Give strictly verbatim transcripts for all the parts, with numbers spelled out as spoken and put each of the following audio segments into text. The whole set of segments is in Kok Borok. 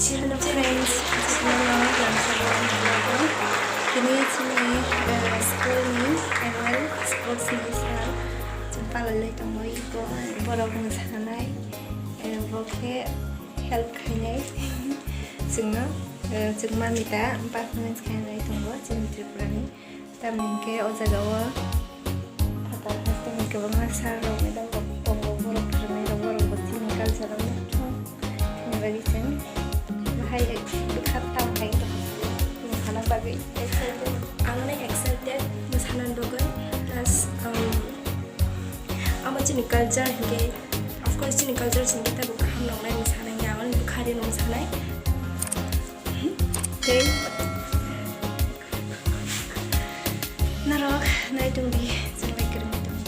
Hello friends, jotono lamsao ang vlog o. Tini chini, eh, school ni annual sports ni sal chwng palai lai tongo, iko borok mwsanai, eh, bo khe help khainai chwngno, eh, chwng mami ta performance khainai tongo chini Tripura ni. Tamni hwnkhe o jaga o phatar hasteni kwbangma sir rok, madam rok tongo, borok phwrwngnai rok, borok bo chini culture rok no thwng thwngna bagwi chwng bahai bwkha tam hai rok mwsana bagwi excited. Ang onek excited mwsana bagwi, plus, um, amo chini culture hinkhe, of course, chini culture hinkhe teibo kaham nongnai mwsana, hinkhe ang onek bwkha ri mwsanai. Tei norok nai tongdi, chwng bai kwrwngwi tongo.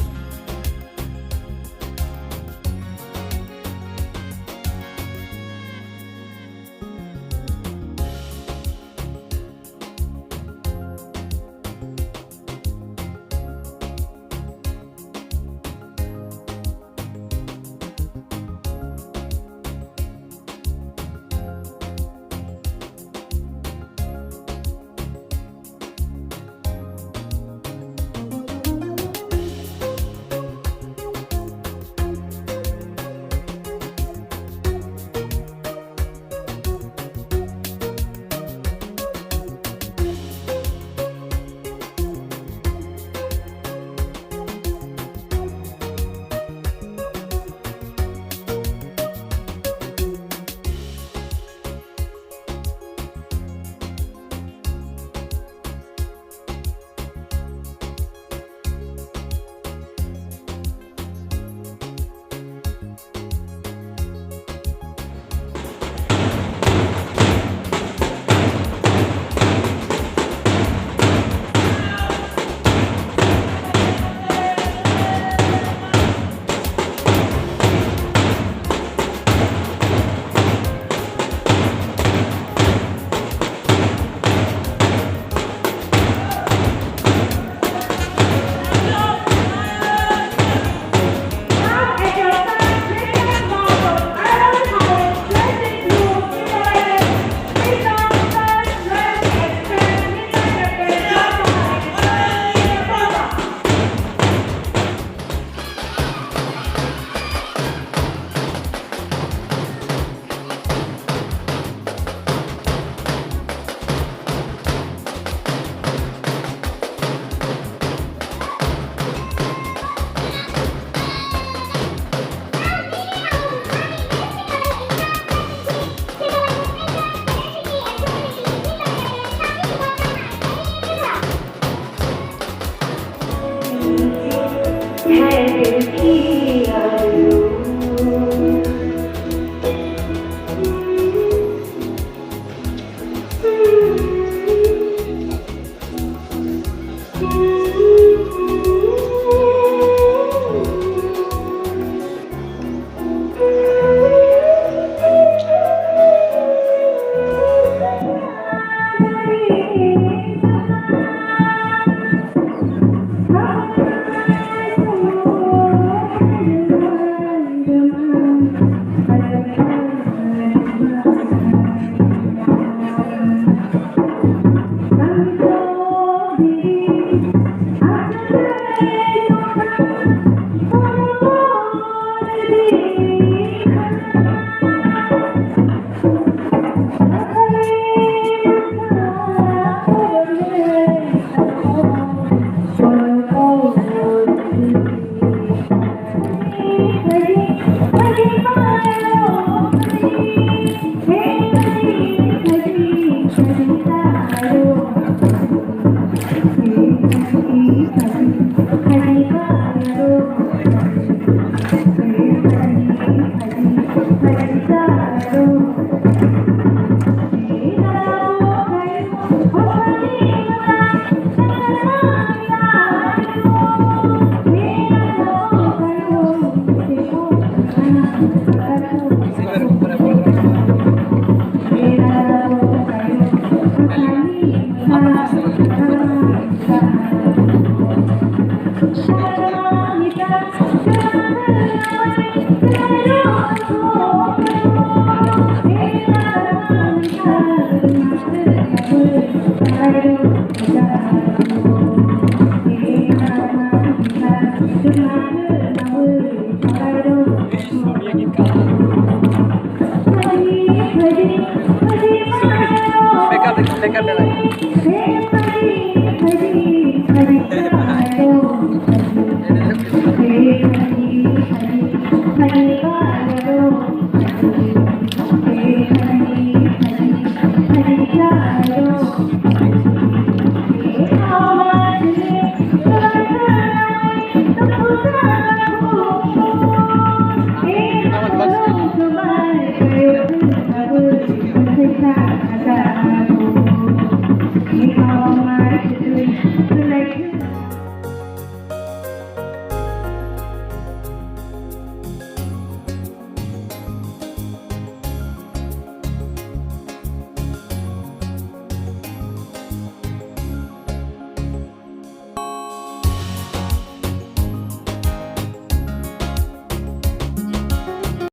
Camera.